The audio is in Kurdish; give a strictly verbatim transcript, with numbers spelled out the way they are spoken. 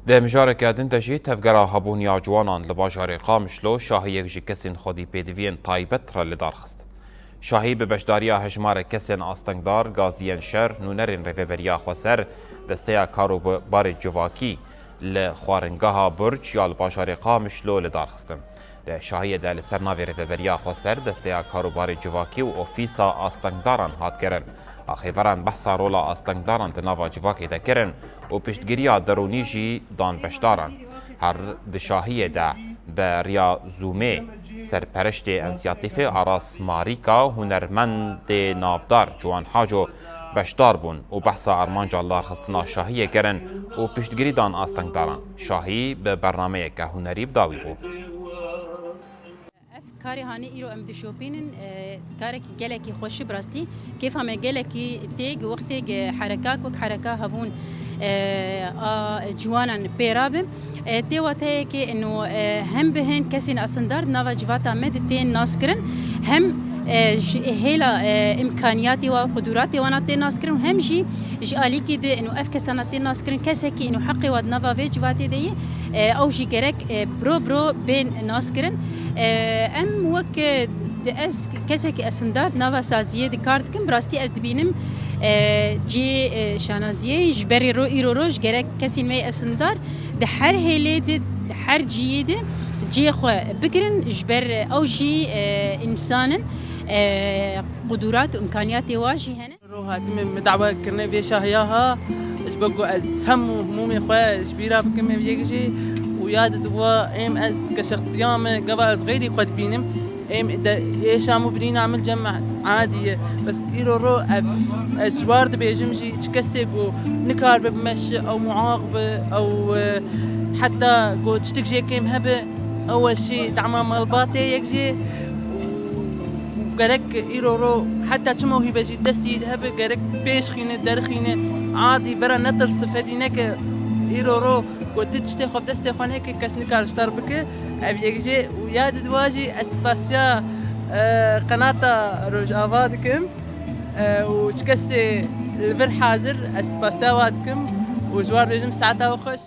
Di mijareke din de jî tevgera hebûn ya ciwanan li bajarê Qamişlo şahiyek ji kesên xwedî pêdiviyên taybet re li dar xist. Şahî bi beşdariya hejmarek kesên astengdar, gaziyên şer, nûnerên Rêveberiya Xweser, desteya kar û barê civakî li xwaringeha Burç ya li bajarê Qamişlo li dar xistin. Di şahiyê de li ser navê Rêveberiya Xweser, desteya kar û barê civakî û ofîsa astengdaran hat kirin. Axêveran behsa rola astengdaran di nava civakê de kirin û piştgiriya derûnî jî dan beşdaran. Her di şahiyê de bi riya Zoomê serpereştê Însiyatîfê Aras Marîka, hunermendê navdar Ciwan Haco beşdar bûn û behsa armanca lidarxistina şahiyê kirin û piştgirî dan astengdaran. Şahî bi bernameyeke hunerî bi dawî bû. Ev karê hanê îro em dişopînin, e, karekî gelekî xweş e bi rastî. Kêfa me gelekî tê, gi wextê gi hereka, wek hereka hebûn, e, a ciwanan pê rabe. E, tê wateyekê ino, e, hem bi hin kesên asindar di nava civata me de tên naskirin, hem, e, ji hêla, e, îmkaniyatê wa, quduratê wana tên naskirin û hem jî ji alîkî de ino ev kesana tên naskirin, kesekî ino heqê wa di nava vê civatê de yî, e, ew jî gerek, e, biro biro bên naskirin. E, em wek, e, di ez kesekî esindar di nava saziyê de kar dikim, bi rastî ez dibînim, e, cihê, e, şanaziyê ji berê ro îro roj gerek kesên me yê esindar di her hêlê de, di her cihê de cihê xwe bigirin, ji ber ew jî, e, însan in, e, qudurat û îmkaniyatê wa jî hene. Ro hatime min dawa kirine vê şahiya ha, ji bo ku ez hem û himûmê xwe ji bîra bikim ev yek jî û ya di diwa êm ez ke şexsiya me gava ez xeyrî xwe dibînim. Êm de êşam û birîna min cem adî ye. Bes îro ro ev ez ji war dibêjim jî çi kesê ku nikaribe bi meşi ew muaq bi ew, e, heta ku tiştik jê kêm hebe ew weşî dema malbatê yek jî û gerek îro ro heta çi mewhîbe jî destî de hebe gerek pêş xîne, derxîne, adî bera netirsi fedî neke îro ro ku tu tiştê xwe bi destê xwe neke kes nikare ji te re bike. Ev yek jê û ya di dua jî ez spasiya, e, qenata Rojava dikim, e, û çi kesê li vir hazir ez spasiya wa dikim û ji wan bêjim saeta we xweş.